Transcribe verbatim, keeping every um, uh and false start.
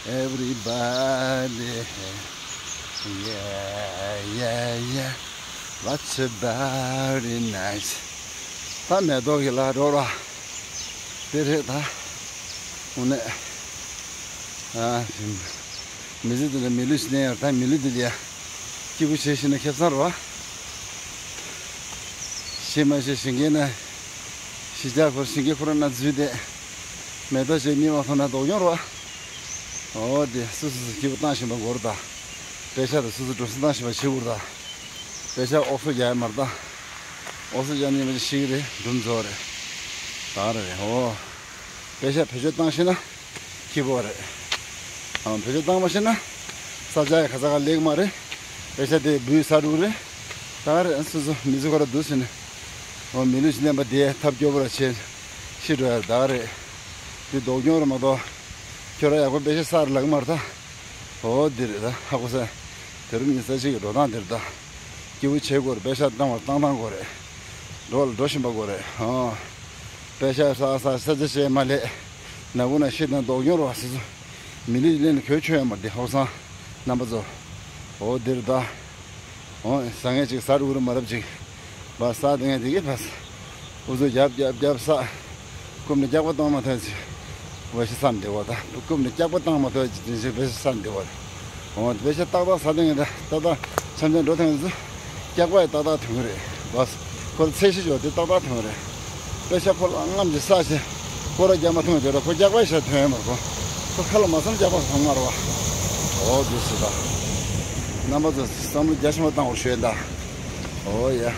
Everybody, yeah, yeah, yeah. What's about it nice? ད་མེ་ཏོག་གི་ལ་འགྲོ་ར། དེ་རེད་ད། དངོས་གནས། ཨ། མི་ཚེ་འདི་ལ་མི་ལུས་ཤིག་ལེན་ཡོད་ད། མི་ལུས་འདི་ལ་སྐྱིད་པོ་བྱེད་ཤེས་ན་ཁེ་བཟང་རེད་བ། ཤེས་མ་ཤེས་ཞིང་ཁའི་ན། ཤི་ཆ་ཁོར་ཞིང་ཁའི་ཁོ་ར་ན་འཛུལ་ཏེ། མེ་ཏོག་ཅིག་རྙེད་མ་ཐུབ་ན་སྡུག་གྱོང་རེད་བ། འོ་དེ་སོ་སོ་སོ་སྐྱིད་པོ་བཏང་བཞིན་པ་དགོས་རེད་ད། པེ་ཤ་དང་སོ་སོ་གྲུབ་ཚུལ་བཏང་བཞིན་པ་བྱེད་དགོས་རེད་ད། པེ་ཤ་ཨོ་སོ་རྒྱག་ཡ་མ་རེད་ད། ཨོ་སོ་རྒྱག་ནས་མ་ཅིག་ཤི་གི་རེད། འགྲུབ་འཛོ་རེད། ད་རེད་འོ། པེ་ཤ་བེད་སྤྱོད་བཏང་ཤེས་ན་སྐྱིད་པོ་རེད། ཨ། བེད་སྤྱོད་བཏང་མ་ཤེས་ན་ས་ཆ་ཡ་ག་ས་ག་ལེགས་མ་རེད། པེ་ཤ་དེ་འབུས་ས་འགྲོ་གི་རེད། ད་རེད་སོ་སོ་མི་ཚེ་ཁོ་ར་འདུག་ཟེར་ནས། འོ་མི་ལུས་ཤིག་ལེན་པ་དེ་ཐབས་སྐྱོ་པོ་ར་བྱེད། ཤི་འགྲོ་ཡ་ད་རེད། དེ་སྡུག་གྱོང་རེད་མ་གཏོགས། ཁྱོད་རང་ཡག་པོ་པེ་ཤ་ཟ་ར་ལབ་ཀྱི་མ་རེད་ད། འོ་འདི་རེད་ད། ཧ་གོ་སོང་། དེ་རིང་ཉིན་ས་གཅིག་གི་འགྲོ་སྟངས་འདི་རེད་ད། སྐྱིད་པོ་བྱེད་དགོས་རེད། པེ་ཤ་བཏང་བར་བཏང་བཏང་དགོས་རེད། འགྲོ་ལ་འགྲོ་བཞིན་པ་དགོས་རེད། ཨོ། པེ་ཤ་ཟ་ཟ་ས་ཆ་བྱས་མ་ལས། ན་གུ་ན་ཤི་དང་སྡུག་གྱོང་རེད་བ་སོ་སོ། མི་ལུས་ལེན་ལ་གོས་ཆོད་ཡོད་མ་རེད་ཧོར་སང་། རྣམ་པ་ཚོ། འོ་འདི་རེད་ད། འོ་ཟ་མཁན་ཅིག་ཟ་རུ་རུ་མ་རབས་ཅིག་བ་ཟ་དེ་ངས་དེ་གི་བས། འུ་ཚོ་རྒྱབ་རྒྱབ་རྒྱབ་ས། རྐུབ་ནས་སྐྱག་པ་བཏང་མ་ཐོན་ཅིག་བ་ཤི་བསམ་བདེ་བ་ད། རྐུབ་ནས་སྐྱག་པ་བཏང་མ་ཐོན་ཅིག་དེ་ཚོ་བ་ཤི་བསམ་བདེ་བ་རེད། འོ་བ་ཤི་ཏག་ཏག་ཟ་དེ་ངས་ད་ཏག་ཏག་འཆམ་འཆམ་འགྲོ་ཐོན་ཚོ། སྐྱག་པ་ཡི་ཏག་ཏག་ཐོན་གི་རེད་བ། ཁོ་ཚེ་ཤི་ཇོ་དེ་ཏག་ཏག་ཐོན་གི་རེད། པེ་ཤ་ཁོ་ལ་རྔམ་གྱི་ས་ཆེ། ཁོ་ར་རྒྱ་མ་ཐོན་ཇོ་ར་ཁོ་སྐྱག་པ་ཡི་ཤ་ཐོན་མ་རེད་ཁོ། ཁོ་ཁ་ལ་མ་སོང་སྐྱག་པ་སོང་མ་རེད་བ། འོ་དེ་སུ་ད། རྣམ་པ་ཚོ་བསམ་བློ་རྒྱ་ཆེན་པོ་བཏང་བར་ཞུ་ཡིན་ད། འོ་ཡ།